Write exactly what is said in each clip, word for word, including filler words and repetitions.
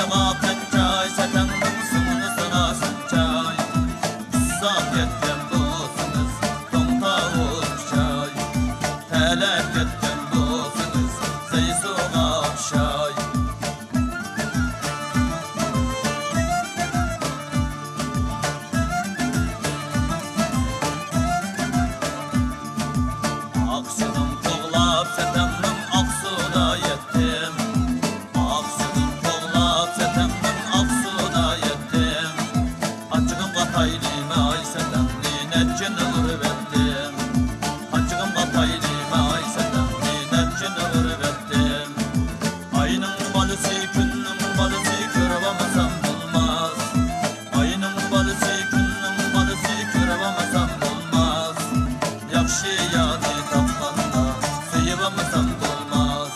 قەنچاي سەتەڭنىڭ سىڭلىسىغا سىنچاي. ئۇسساپ كەتكەن بولسىڭىز، توڭ تاۋۇز پىچاي. تەلەپ كەتكەن بولسىڭىز، زەيسۇغا پىشاي. ئاقسۇدىن قوغلاپ سەتەڭنىڭ ئاقسۇدا يەتتىم. ئاقسۇدىن قوغلاپ سەتەڭنىڭ ئاقسۇدا يەتتىم. ئاچچىقىمغا پايدىماي سەتەڭنى نەچچىنى ئۇرۇۋەتتىم. ئاچچىقىمغا پايدىماي سەتەڭنى نەچچىنى ئۇرۇۋەتتىم. ئاينىڭ بالىسى، كۈننىڭ بالىسى كۆرۈۋالمىسام بولماس. ئاينىڭ بالىسى، كۈننىڭ بالىسى كۆرۈۋالمىسام بولماس. ياخشى يارنى تاپقاندا سۆيۈۋالمىسام بولماس.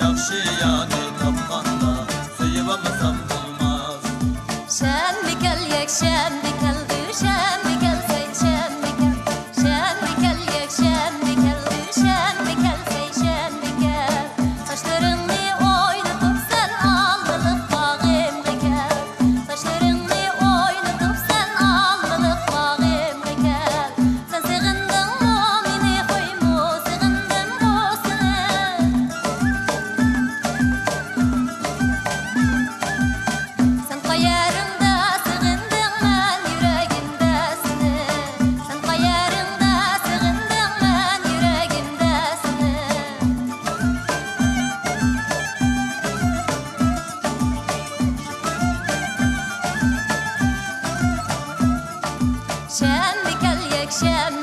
ياخشى يارنى تاپقاندا سۆيۈۋالمىسام بولماس. شەنبە كەل، يەكشەنبە كەل، دۈشەنبە كەل، سەيشەنبە كەل. شەنبە كەل، يەكشەنبە كەل، دۈشەنبە كەل، سەيشەنبە كەل. چاچلىرىڭنى ئوينىتىپ سەن ئالمىلىق باغىمغا كەل. چاچلىرىڭنى ئوينىتىپ سەن ئالمىلىق باغىمغا كەل. سەن سېغىندىڭمۇ مېنى، خويمۇ سېغىندىمغۇ سېنى. سەن قەيەرىڭدە سېغىندىڭ مەن يۈرەگىمدە سېنى. سەن قەيەرىڭدە سېغىندىڭ مەن يۈرەگىمدە سېنى. شەنبە كەل، يەكشەنبە